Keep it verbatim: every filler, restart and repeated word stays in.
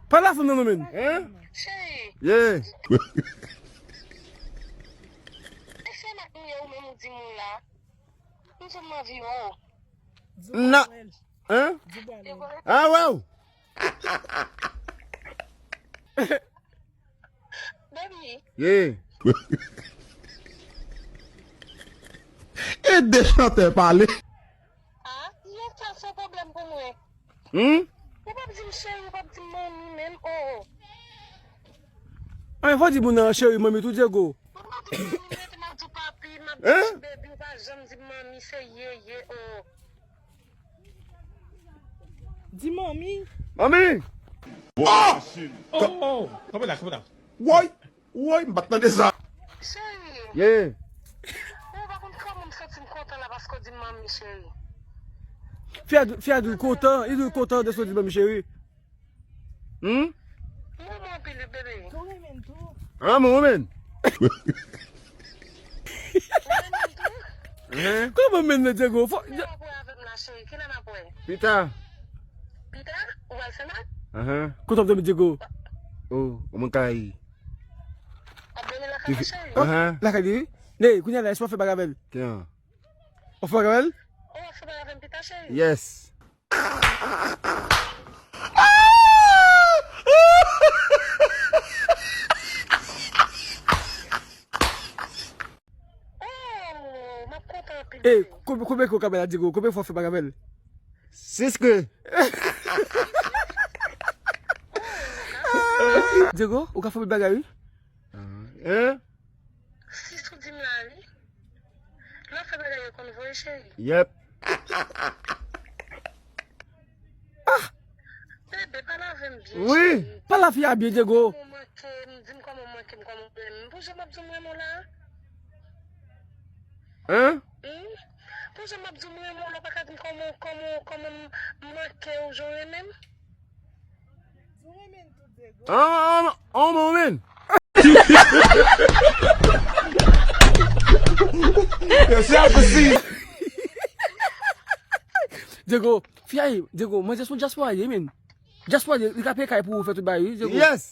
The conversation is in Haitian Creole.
Pale a fanm nan non, men. Hein? Cheri. Yeah. Mesye, m ap touye ou menm, ou di m ou la. M di m anvi wè w. Na. Hein? Ah, wè w. Baby. Yeah. E de chantè pale. Ah, yon sa se pwoblèm pou mwen. Hmm? Ou p ap di m cheri, ou p ap di m manmi menm, oh. An, fò di moun nan cheri, manmi tou, Diego. Ou p ap di m manmi, mete m ap di w papi, m ap di w baby, ou pa janm di m manmi, se ye, ye, oh. Di manmi. Manmi! Oh! Oh, oh, kanpe la, kanpe la. Woy! Woy, m pa t tande sa. Cheri. Yeah. Ou pa konn kòman m santi m kontan la paske w di m manmi cheri. Fi a, fi a di l kontan, li di l kontan de sa w di l manmi cheri. Hmm? M renmen w anpil wi, bebe. Tou renmen tou. Ah, mwen renmen. Ou renmen l tou? Hein? Kòman men nan Diego? Fò, Kile n ap wè avè m la, cheri? Kile n ap wè? Pita. Pita? Ou pral fè mal? Ahan. Kote w ap dòmi, Diego? Oh, mwen kay. W ap dòmi lakay mwen, cheri? Ahan. Lakay li? Ne, kounye a la, èske w ap fè bagay avè l? Kyan? W ap fè bagay avè l? Oh, w ap fè bagay avè m pita, cheri? Yes. Oh, m ap kontan anpil. Ey, konbyen, konbyen ke w ka bay la, Diego? Konbyen fwa w fè bagay avè l? Sis ke. Diego, ou ka fè anpil bagay, wi. Hein? Sis ou di m la, wi. Lè w fè bagay yo konn voye, cheri. Yep. Ah! Bebe, pale avè m byen, wi, cheri. Pale a fi a byen, Diego. Kòman w manke m, di m kòman w manke m, kòman w renmen m. Pou jan m ap di w m renmen w la? Hein? Hmm? Pou jan m ap di w m renmen w la, w pa ka di m kòman, kòman, kòman m manke w, jan w renmen m? Di w renmen m tou, Diego. Ah, ah, ah, oh, mwen renmen. Yo, se ap si. Diego, fi a ye, Diego, manzè se yon dyaspora li ye, men. Dyaspora li, li ka peye kay pou ou fè tout bagay, wi, Diego. Yes.